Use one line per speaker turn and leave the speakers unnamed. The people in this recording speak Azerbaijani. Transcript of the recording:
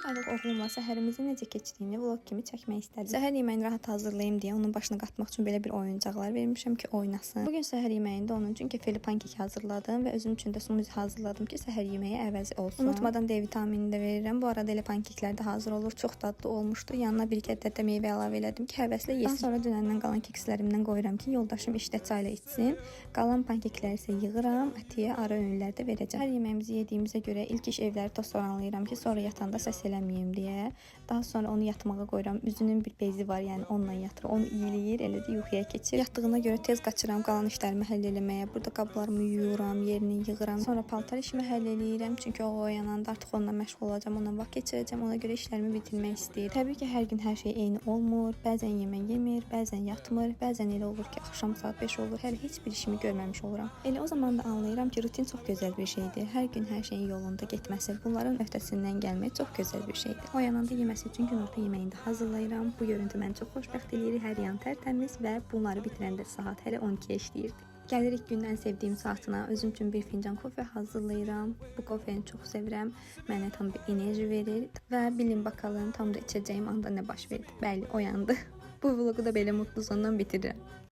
4 aylıq oğlumla səhərimizi necə keçdiyini vlog kimi çəkmək istədim. Səhər yeməyini rahat hazırlayım deyə onun başına qatmaq üçün belə bir oyuncaqlar vermişəm ki, oynasın. Bu gün səhər yeməyində onun üçün kefirli pankek hazırladım və özüm üçün də smuzi hazırladım ki, səhər yeməyi əvəzi olsun. Unutmadan D vitamini də verirəm. Bu arada elə pankeklər də hazır olur. Çox dadlı olmuşdu. Yanına bir iki ədəd də meyvə əlavə elədim ki, həvəslə yesin. Daha sonra dünəndən qalan kekslərimdən qoyuram ki, yoldaşım işdə çayla içsin. Qalan pankekləri isə yığıram, Atiyə ara öğünlərdə verəcəm. Hər yeməyimizi yediyimizə görə ilk iş evləri toz-soranlayıram ki, sonra yatanda səs eləməyim deyə. Daha sonra onu yatmağa qoyuram. Üzünün bir bezi var, yəni onunla yatır. Onu iyiləyir, elə də yuxuya keçir. Yatdığına görə tez qaçıram qalan işlərimi həll eləməyə. Burada qablarımı yuyuram, yerini yığıram. Sonra paltar işimi həll eləyirəm, çünki o oyananda artıq onunla məşğul olacağam, onunla vaxt keçirəcəm. Ona görə işlərimi bitirmək istəyirəm. Təbii ki, hər gün hər şey eyni olmur. Bəzən yemək yemir, bəzən yatmır, bəzən elə olur ki, axşam saat 5 olur, hələ heç bir işimi görməmiş oluram. Elə o zaman da anlayıram ki, rutin çox gözəl bir şeydir. Hər gün hər şeyin yolunda getməsi, bunların öhdəsindən gəlmək çox gözəl bir şeydir. Oyananda yeməsi üçün günorta yeməyini də hazırlayıram. Bu görüntü məni çox xoşbəxt eləyir. Hər yan tərtəmiz və bunları bitirəndə saat hələ 12-yə işləyirdi. Gəlirik günün ən sevdiyim saatına. Özüm üçün bir fincan kofe hazırlayıram. Bu kofeni çox sevirəm. Mənə tam bir enerji verir və bilin bakalım tam da içəcəyim anda nə baş verdi. Bəli, oyandı. Bu vloqu da belə mutlu sondan bitirirəm.